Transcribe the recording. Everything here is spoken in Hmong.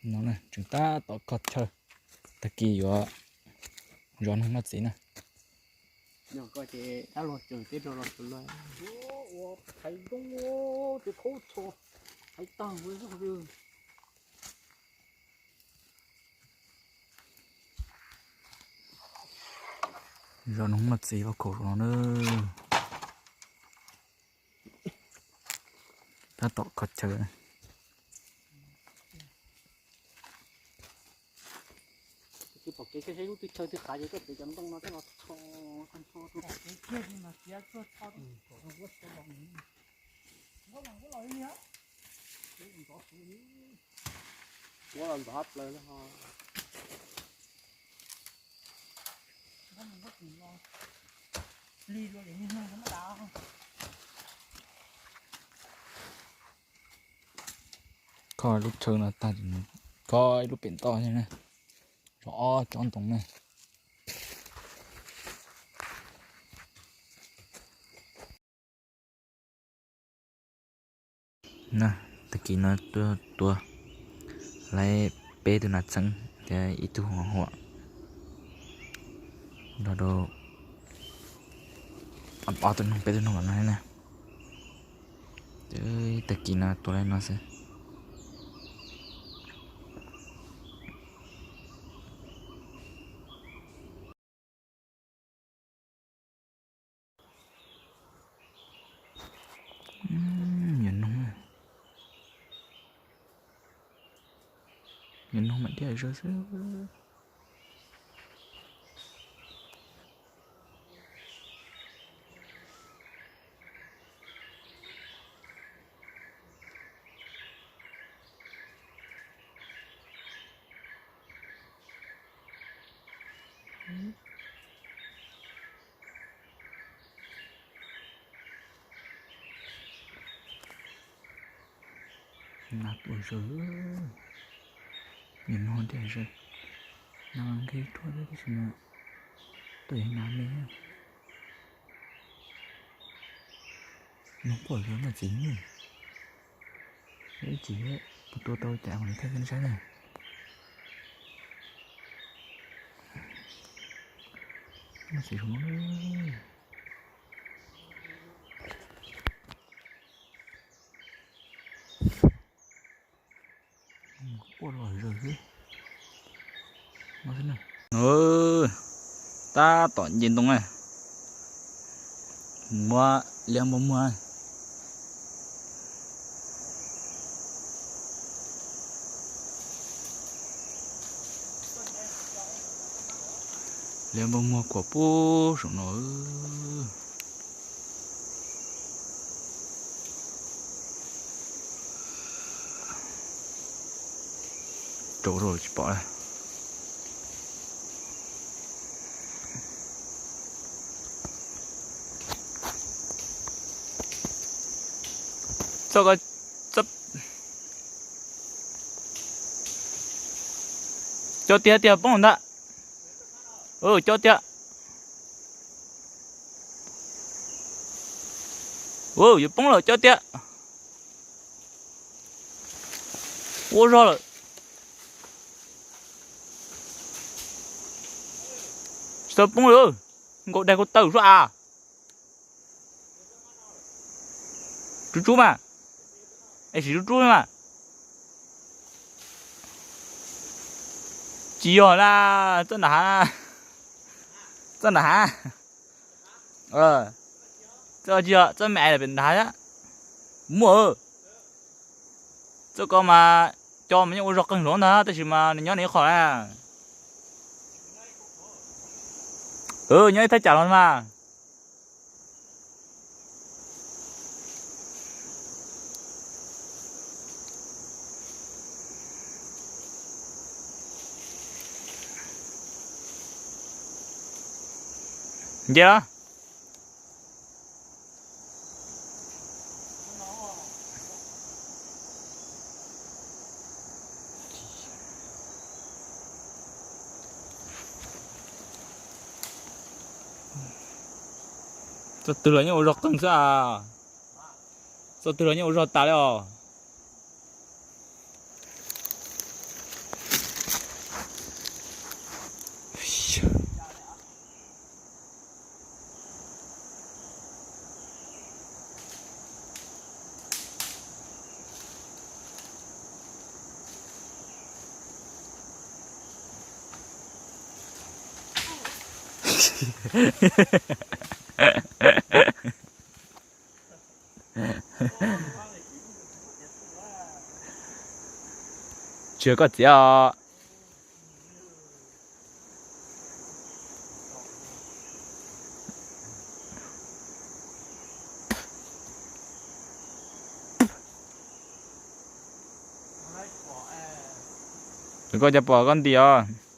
No tseem tab tom kho chaw, tag kis yuav zov noog noj txiv na. Zov noog noj txiv vaj khaum no na. Tab tom kho chaw. Kho lub chaw no tag, kho ib lub pem toj thiab na, zov ob tsob ntoo na. Na, tag kis no tuaj tua laib peb tug nas txheeb thiab ib tug huam, nrog rau ob tug noog peb tug noog no na. Tag kis no tua laib no xwb. Nyiam noog, nyiam noog mam diaj zog xwb. Nas tuaj zog, nyiam noog diaj zog. Nas nqig ruaj thiab tab sis mas tuaj yog nas me. Noog quaj zog noj txiv. Ib chim puas tua tau cas mam li thaij nej saib na. Noj txiv zoo no. Quaj los zog xwb. Tab tom nce ntoo na. Muab liab npog muag. Liab npog muag khuam pub saum no. Rau rau tsis pom. Txoj ko, cov tiag tiag poob ntag. Cov tiag. Yuav poob lawm cov tiag. Ua zog lawm. Tsis tau poob li, nkaus daig kuv tawm suab a. Tsub tsub mas, es sim tsub tsub mas. Tsis yog na, txoj nram hav, txoj nram hav. Txoj tsis yog, txoj me es pem nram hav thiab. Muaj, txoj ko mas cov mas yeej ua zog qeeg hluav ntag tab sis mas nws nyob nws ib qho na. Nyob ib thaj tsam los mas. Nce los. Txoj twg los yeej ua zog qeeg xwb as. Txoj twg los yeej ua zog tas li os. Tsis yog koj txiav os. Koj cov pom koj nti os.